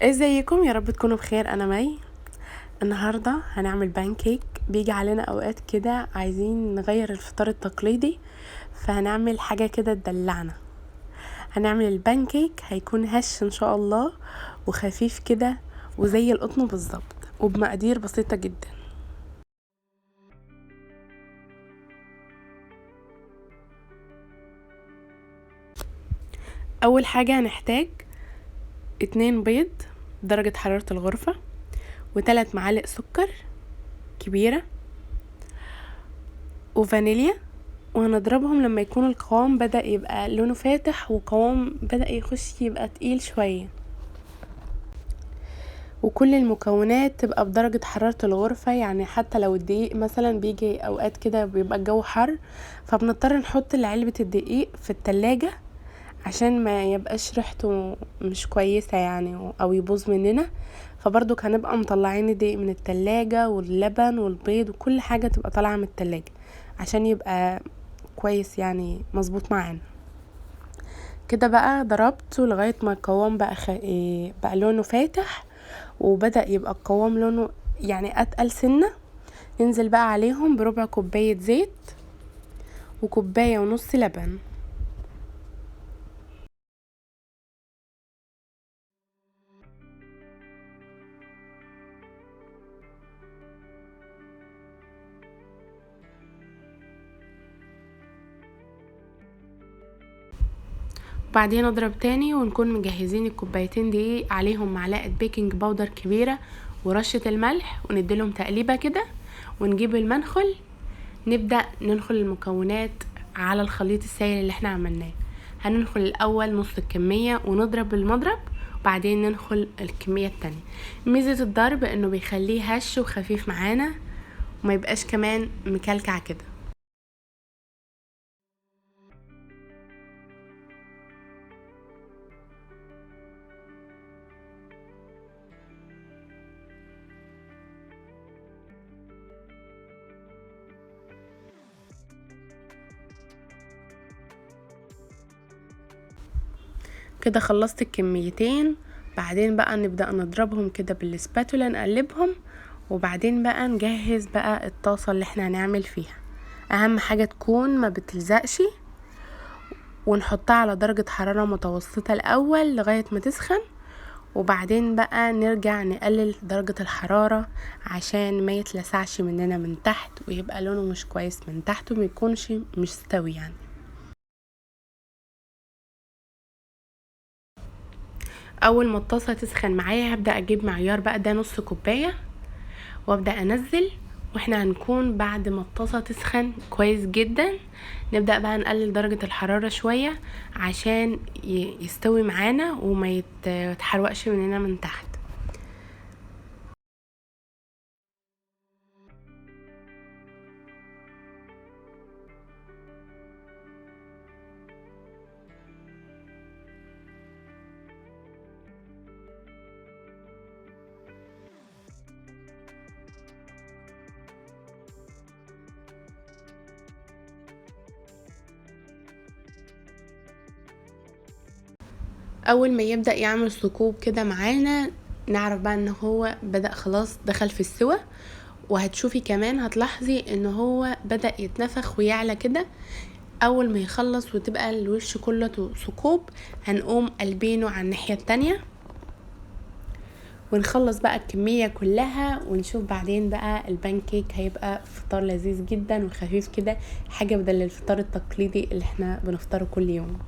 ازيكم؟ يا رب تكونوا بخير. انا مي. النهارده هنعمل بانكيك. بيجي علينا اوقات كده عايزين نغير الفطار التقليدي، فهنعمل حاجة كده تدلعنا. هنعمل البانكيك، هيكون هش ان شاء الله وخفيف كده وزي القطن بالظبط، وبمقادير بسيطة جدا. اول حاجة هنحتاج 2 بيض درجة حرارة الغرفة، و3 معالق سكر كبيرة، وفانيليا، وهنضربهم لما يكون القوام بدأ يبقى لونه فاتح وقوام بدأ يخش يبقى تقيل شوية. وكل المكونات تبقى بدرجة حرارة الغرفة، يعني حتى لو الدقيق مثلا بيجي اوقات كده بيبقى الجو حر، فبنضطر نحط علبة الدقيق في التلاجة عشان ما يبقاش ريحته مش كويسة يعني او يبوظ مننا. فبرضو هنبقى مطلعين الدقيق من التلاجة واللبن والبيض وكل حاجة تبقى طالعة من التلاجة عشان يبقى كويس يعني مظبوط معانا كده. بقى ضربته لغاية ما القوام بقى لونه فاتح وبدأ يبقى القوام لونه يعني اتقل سنة. ننزل بقى عليهم بربع كوباية زيت وكوباية ونص لبن. بعدين اضرب تاني، ونكون مجهزين الكوبايتين دقيق عليهم معلقة baking powder كبيرة ورشة الملح، ونديلهم تقليبة كده، ونجيب المنخل نبدأ ننخل المكونات على الخليط السائل اللي احنا عملناه. هننخل الاول نص الكمية ونضرب بالمضرب، وبعدين ننخل الكمية التانية. ميزة الضرب انه بيخليه هش وخفيف معانا وما يبقاش كمان مكلكع كده. كده خلصت الكميتين. بعدين بقى نبدأ نضربهم كده بالسباتولا، نقلبهم، وبعدين بقى نجهز بقى الطاسة اللي احنا هنعمل فيها. اهم حاجة تكون ما بتلزقش، ونحطها على درجة حرارة متوسطة الاول لغاية ما تسخن، وبعدين بقى نرجع نقلل درجة الحرارة عشان ما يتلسعش مننا من تحت ويبقى لونه مش كويس من تحت وما يكونش مستوي يعني. اول ما الطاسه تسخن معايا هبدا اجيب معيار بقى، ده نص كوباية، وابدا انزل. واحنا هنكون بعد ما الطاسه تسخن كويس جدا نبدا بقى نقلل درجه الحرارة شوية عشان يستوي معانا وما يتحرقش مننا من تحت. اول ما يبدأ يعمل ثقوب كده معانا نعرف بقى ان هو بدأ خلاص دخل في السوى. وهتشوفي كمان هتلاحظي ان هو بدأ يتنفخ ويعلى كده. اول ما يخلص وتبقى الوش كله ثقوب هنقوم قلبينه على الناحية التانية، ونخلص بقى الكمية كلها، ونشوف بعدين بقى البانكيك هيبقى فطار لذيذ جدا وخفيف كده، حاجة بدل الفطار التقليدي اللي احنا بنفطره كل يوم.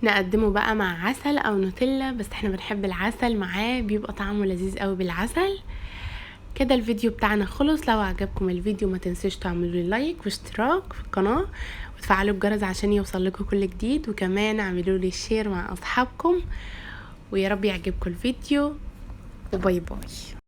نقدمه بقى مع عسل او نوتيلا، بس احنا بنحب العسل معاه، بيبقى طعمه لذيذ قوي بالعسل كده. الفيديو بتاعنا خلص. لو عجبكم الفيديو ما تنسوش تعملوا لي like واشتراك في القناة وتفعلوا الجرس عشان يوصل لكم كل جديد، وكمان اعملوا لي share مع اصحابكم، ويا رب يعجبكم الفيديو، و bye bye.